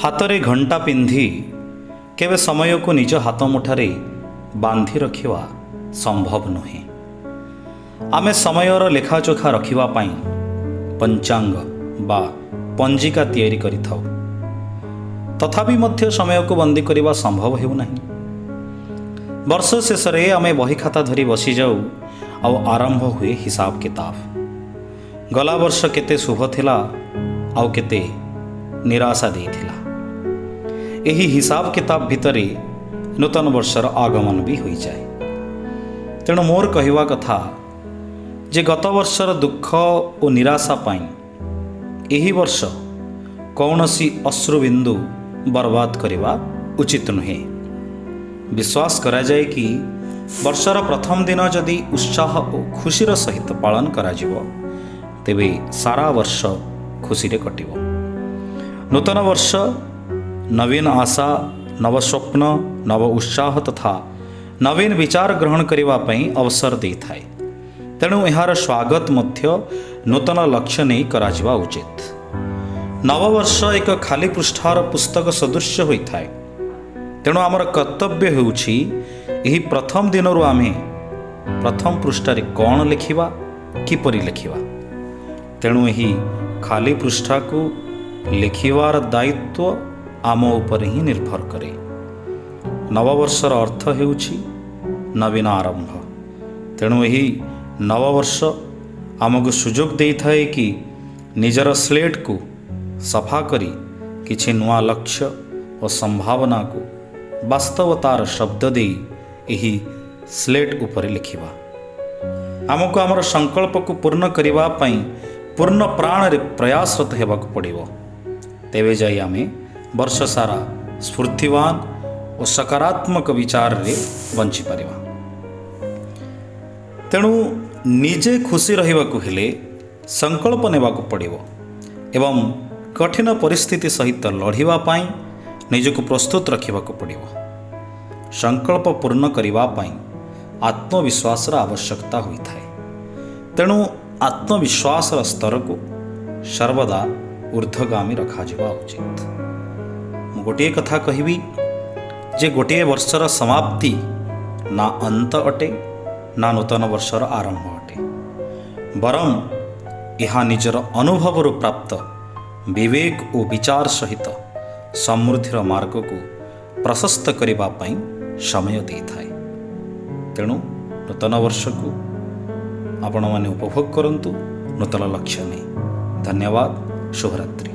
ହାତରେ ଘଣ୍ଟା ପିନ୍ଧି କେବେ ସମୟକୁ ନିଜ ହାତ ମୁଠାରେ ବାନ୍ଧି ରଖିବା ସମ୍ଭବ ନୁହେଁ। ଆମେ ସମୟର ଲେଖାଯୋଖା ରଖିବା ପାଇଁ ପଞ୍ଚାଙ୍ଗ ବା ପଞ୍ଜିକା ତିଆରି କରିଥାଉ। ତଥାପି ମଧ୍ୟ ସମୟକୁ ବନ୍ଦୀ କରିବା ସମ୍ଭବ ହେଉନାହିଁ। ବର୍ଷ ଶେଷରେ ଆମେ ବହି ଖାତା ଧରି ବସିଯାଉ ଆଉ ଆରମ୍ଭ ହୁଏ ହିସାବ କିତାବ। ଗଲା ବର୍ଷ କେତେ ଶୁଭ ଥିଲା ଆଉ କେତେ ନିରାଶା ଦେଇଥିଲା, ଏହି ହିସାବ କିତାବ ଭିତରେ ନୂତନ ବର୍ଷର ଆଗମନ ବି ହୋଇଯାଏ। ତେଣୁ ମୋର କହିବା କଥା ଯେ ଗତ ବର୍ଷର ଦୁଃଖ ଓ ନିରାଶା ପାଇଁ ଏହି ବର୍ଷ କୌଣସି ଅଶ୍ରୁବିନ୍ଦୁ ବର୍ବାଦ କରିବା ଉଚିତ ନୁହେଁ। ବିଶ୍ୱାସ କରାଯାଏ କି ବର୍ଷର ପ୍ରଥମ ଦିନ ଯଦି ଉତ୍ସାହ ଓ ଖୁସିର ସହିତ ପାଳନ କରାଯିବ, ତେବେ ସାରା ବର୍ଷ ଖୁସିରେ କଟିବ। ନୂତନ ବର୍ଷ ନବୀନ ଆଶା, ନବସ୍ୱପ୍ନ, ନବ ଉତ୍ସାହ ତଥା ନବୀନ ବିଚାର ଗ୍ରହଣ କରିବା ପାଇଁ ଅବସର ଦେଇଥାଏ। ତେଣୁ ଏହାର ସ୍ୱାଗତ ମଧ୍ୟ ନୂତନ ଲକ୍ଷ୍ୟ ନେଇ କରାଯିବା ଉଚିତ। ନବବର୍ଷ ଏକ ଖାଲି ପୃଷ୍ଠାର ପୁସ୍ତକ ସଦୃଶ୍ୟ ହୋଇଥାଏ। ତେଣୁ ଆମର କର୍ତ୍ତବ୍ୟ ହେଉଛି ଏହି ପ୍ରଥମ ଦିନରୁ ଆମେ ପ୍ରଥମ ପୃଷ୍ଠାରେ କ'ଣ ଲେଖିବା, କିପରି ଲେଖିବା। ତେଣୁ ଏହି ଖାଲି ପୃଷ୍ଠାକୁ ଲେଖିବାର ଦାୟିତ୍ୱ ଆମ ଉପରେ ହିଁ ନିର୍ଭର କରେ। ନବବର୍ଷର ଅର୍ଥ ହେଉଛି ନବୀନ ଆରମ୍ଭ। ତେଣୁ ଏହି ନବବର୍ଷ ଆମକୁ ସୁଯୋଗ ଦେଇଥାଏ କି ନିଜର ସ୍ଲେଟ୍କୁ ସଫା କରି କିଛି ନୂଆ ଲକ୍ଷ୍ୟ ଓ ସମ୍ଭାବନାକୁ ବାସ୍ତବତାର ଶବ୍ଦ ଦେଇ ଏହି ସ୍ଲେଟ୍ ଉପରେ ଲେଖିବା। ଆମକୁ ଆମର ସଂକଳ୍ପକୁ ପୂର୍ଣ୍ଣ କରିବା ପାଇଁ ପୂର୍ଣ୍ଣ ପ୍ରାଣରେ ପ୍ରୟାସରତ ହେବାକୁ ପଡ଼ିବ। ତେବେ ଯାଇ ଆମେ ବର୍ଷ ସାରା ସ୍ଫୂର୍ତ୍ତିବାନ ଓ ସକାରାତ୍ମକ ବିଚାରରେ ବଞ୍ଚିପାରିବା। ତେଣୁ ନିଜେ ଖୁସି ରହିବାକୁ ହେଲେ ସଂକଳ୍ପ ନେବାକୁ ପଡ଼ିବ ଏବଂ କଠିନ ପରିସ୍ଥିତି ସହିତ ଲଢ଼ିବା ପାଇଁ ନିଜକୁ ପ୍ରସ୍ତୁତ ରଖିବାକୁ ପଡ଼ିବ। ସଂକଳ୍ପ ପୂର୍ଣ୍ଣ କରିବା ପାଇଁ ଆତ୍ମବିଶ୍ୱାସର ଆବଶ୍ୟକତା ହୋଇଥାଏ। ତେଣୁ ଆତ୍ମବିଶ୍ୱାସର ସ୍ତରକୁ ସର୍ବଦା ଉର୍ଦ୍ଧ୍ୱଗାମୀ ରଖାଯିବା ଉଚିତ। ମୁଁ ଗୋଟିଏ କଥା କହିବି ଯେ ଗୋଟିଏ ବର୍ଷର ସମାପ୍ତି ନା ଅନ୍ତ ଅଟେ, ନା ନୂତନ ବର୍ଷର ଆରମ୍ଭ ଅଟେ, ବରଂ ଏହା ନିଜର ଅନୁଭବରୁ ପ୍ରାପ୍ତ ବିବେକ ଓ ବିଚାର ସହିତ ସମୃଦ୍ଧିର ମାର୍ଗକୁ ପ୍ରଶସ୍ତ କରିବା ପାଇଁ ସମୟ ଦେଇଥାଏ। ତେଣୁ ନୂତନ ବର୍ଷକୁ ଆପଣମାନେ ଉପଭୋଗ କରନ୍ତୁ ନୂତନ ଲକ୍ଷ୍ୟ ନେଇ। ଧନ୍ୟବାଦ। ଶୁଭରାତ୍ରି।